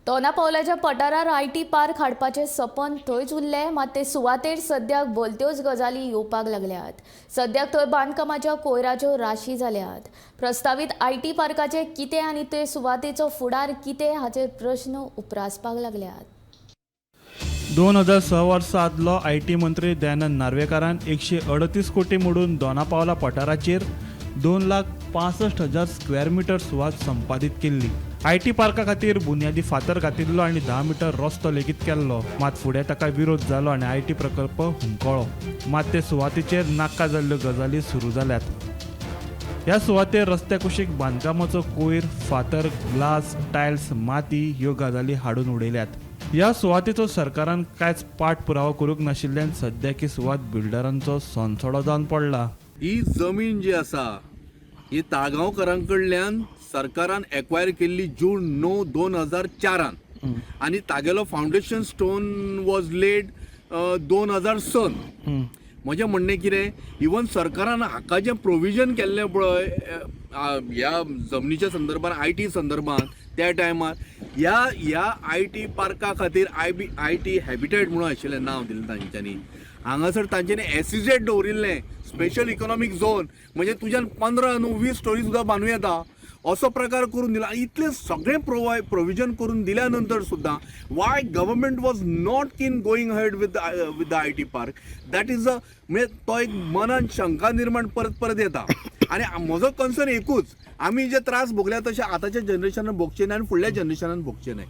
Dona पावलाच्या पठारार I T park हाडपाचें सपन थंयच उरलें, मात ते सुवातेर सद्याक भलत्योच गजाली येवपाक लागल्यात. सद्याक थंय बांदकामाच्या कोयराच्यो राशी जाल्यात. प्रस्तावीत I T पार्काचें कितें आनी ते सुवातेचो फुडार कितें हाचेर प्रश्न उप्रासपाक लागल्यात. 2006 वर्सा आदलो I T मंत्री दयानंद नार्वेकारान 138 कोटी मोडून दोनापावला पठाराचेर 2,65,000 स्क्वेअर मिटर सुवात संपादीत केल्ली. I T पार्का खातीर बुन्यादी फातर घातिल्लो आनी 10 मिटर रस्तो लेगीत केल्लो. मात फुडें ताका विरोध जालो आनी I T प्रकल्प हुमकळ्ळो. मात ते सुवातेचेर नाका जाल्ल्यो गजाली सुरू जाल्यात. ह्या सुवातेर रस्त्या कुशीक बांदकामाचो कोयर, फातर, ग्लास, टायल्स, माती ह्यो गजाली हाडून उडयल्यात. ह्या सुवातेचो सरकारान कांयच पाठपुरावो करूंक नाशिल्ल्यान सद्याक ही सुवात बिल्डरांचो सोनसडो जावन पडला. ही जमीन जी आसा ही ताळगांवकारां कडल्यान सरकारान एक्वायर केल्ली जून 9 2004 आनी तागेलो फावंडेशन स्टोन वॉज लेड 2006. म्हजें म्हणणें कितें, इवन सरकारान हाका जें प्रोविजन केल्लें पळय ह्या जमनीच्या संदर्भान, I T संदर्भान, त्या टायमार ह्या ह्या I T पार्का खातीर I T habitat म्हणून आशिल्लें नांव दिलें तांच्यांनी. हांगासर तांच्यांनी एसईझेड दवरिल्लें, स्पेशल इकॉनॉमीक झोन, म्हणजे तुज्यान 15 न्हू 20 स्टोरी सुद्दां बांदूं येता असो प्रकार करून दिला. आनी इतलें सगळें प्रोविजन करून दिल्या नंतर सुद्दां why government was not keen going ahead with the IT park, that is a म्हणजे तो एक मनान शंका निर्माण परत परत येता. आनी म्हजो कन्सर्न एकूच, आमी जे त्रास भोगल्या तशे आतांच्या जनरेशनान भोगचे न्हय आनी फुडल्या जनरेशनान भोगचे न्हय.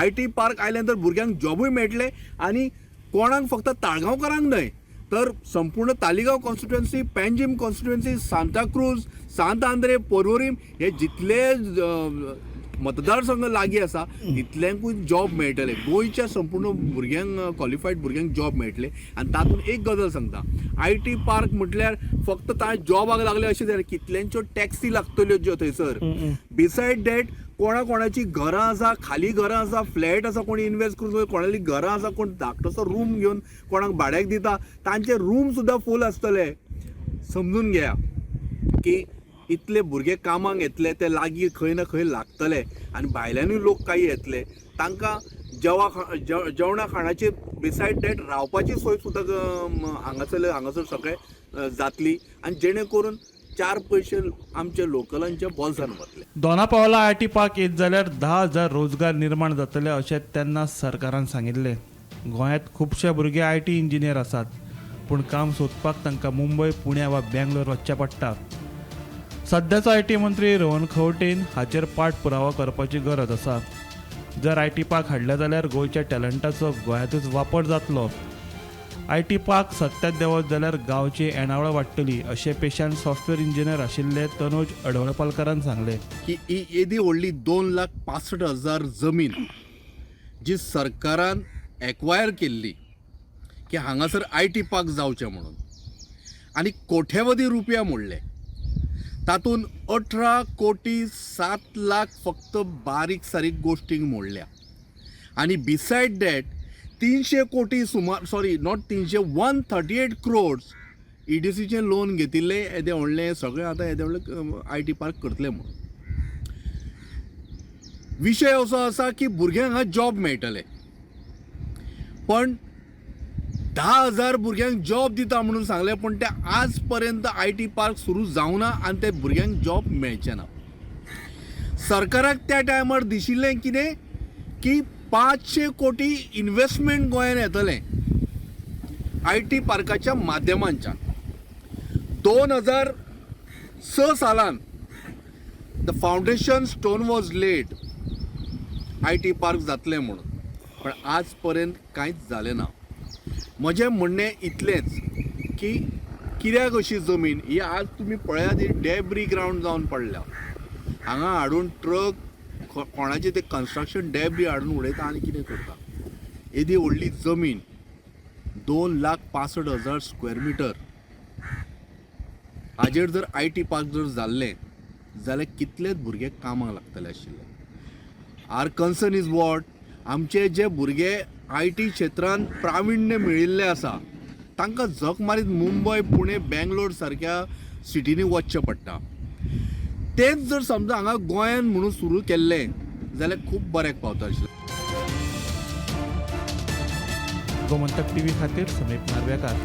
I T park आयल्या नंतर भुरग्यांक जॉबूय मेळटले आनी कोणाक फक्त ताळगांवकारांक न्हय तर संपूर्ण तालिगांव कॉन्स्टिट्युएन्सी, पेंजीम कॉन्स्टिट्युएन्सी, सांताक्रूज, सांत आंद्रे, पोर्वोरीम हे जितले मतदारसंघ लागीं आसा तितल्यांकूय जॉब मेळटले. गोंयच्या संपूर्ण भुरग्यांक, क्वॉलिफायड भुरग्यांक जॉब मेळटले. आनी तातूंत एक गजाल सांगता, I T park म्हटल्यार फक्त तांय जॉबाक लागले अशें जायना, कितल्यांच्यो टॅक्सी लागतल्यो ज्यो थंयसर. बिसायड that कोणा कोणाची घरां आसा, खाली घरां आसा, फ्लॅट आसा, कोणी इन्वेस्ट करून कोणाली घरां आसा, कोण धाकटोसो रूम घेवन कोणाक भाड्याक दिता, तांचे रूम सुद्दां फूल आसतले. समजून घेया की इतले भुरगे कामाक येतले, ते लागीं खंय ना खंय लागतले आनी भायल्यानूय लोक काही येतले, तांकां जेवणा खाणाची, बिसायड that रावपाची सोय सुद्दां हांगासर हांगासर सगळें जातली आनी जेणे करून चार पयशे आमच्या लोकलांच्या बोल्सान वतले. दोनापावला I T park येत जाल्यार 10,000 रोजगार निर्माण जातले अशें तेन्ना सरकारान सांगिल्लें. गोंयांत खुबशे भुरगे I T engineer आसात, पूण काम सोदपाक तांकां मुंबय, पुण्या वा बेंगलोर वचचें पडटा. सद्याचो I T मंत्री रोहन खंवटेन हाचेर पाठपुरावो करपाची गरज आसा. जर I T park हाडले जाल्यार गोंयच्या टॅलंटाचो गोंयांतूच वापर जातलो. I T park सत्यात देंवत जाल्यार गांवची येणावळ वाडटली अशें पेशान सॉफ्टवेअर इंजिनियर आशिल्ले तनोज अडवळपालकारान सांगलें. की ही येदी व्हडली 2,65,000 जमीन जी सरकारान एक्वायर केल्ली की हांगासर I T park जावचें म्हणून आनी कोट्यावधी रुपया मोडले, तातूंत 18 कोटी 7 लाख फक्त बारीक सारीक गोश्टींक मोडल्या आनी बिसायड that 300 कोटी सुमार, सॉरी not 300, 138 crores ईडीसीचें लोन घेतिल्लें. येदें व्हडलें सगळें आतां येदें व्हडलें I T park करतले म्हणून. विशय असो आसा की भुरग्यांक हांगा जॉब मेळटले, पण 10,000 भुरग्यांक जॉब दिता म्हणून सांगलें, पूण ते आज पर्यंत I T park सुरू जावना आनी ते भुरग्यांक जॉब मेळचे ना. सरकाराक त्या टायमार दिशिल्लें कितें की 500 कोटी इन्वेस्टमेंट गोंयान येतलें I T पार्काच्या माध्यमांच्यान. 2006 सालान the foundation stone was laid IT park जातलें म्हणून, पण आज पर्यंत कांयच जालें ना. म्हजें म्हणणें इतलेंच की कित्याक अशी जमीन ही आज तुमी पळयात, ही डेब्री ग्रावंड जावन पडल्या. हांगा हाडून ट्रक कोणाचे ते कन्स्ट्रक्शन डेब्री हाडून उडयता आनी कितें करता. येदी व्हडली जमीन, 2,65,000 स्क्वेअर मिटर, हाजेर जर I T park जर जाल्लें जाल्यार कितलेच भुरगे कामाक लागतले आशिल्ले. Are concern is what, आमचे जे भुरगे I T क्षेत्रांत प्राविण्य मेळिल्ले आसा तांकां झक मारीत मुंबय, पुणे, बेंगलोर सारक्या सिटींनी वचचें पडटा. तेच जर समजा हांगा गोंयान म्हणून सुरू केल्लें जाल्यार खूब बऱ्याक पावता आशिल्लें. गोमंतक टीव्ही खातीर समीप नार्वेकार.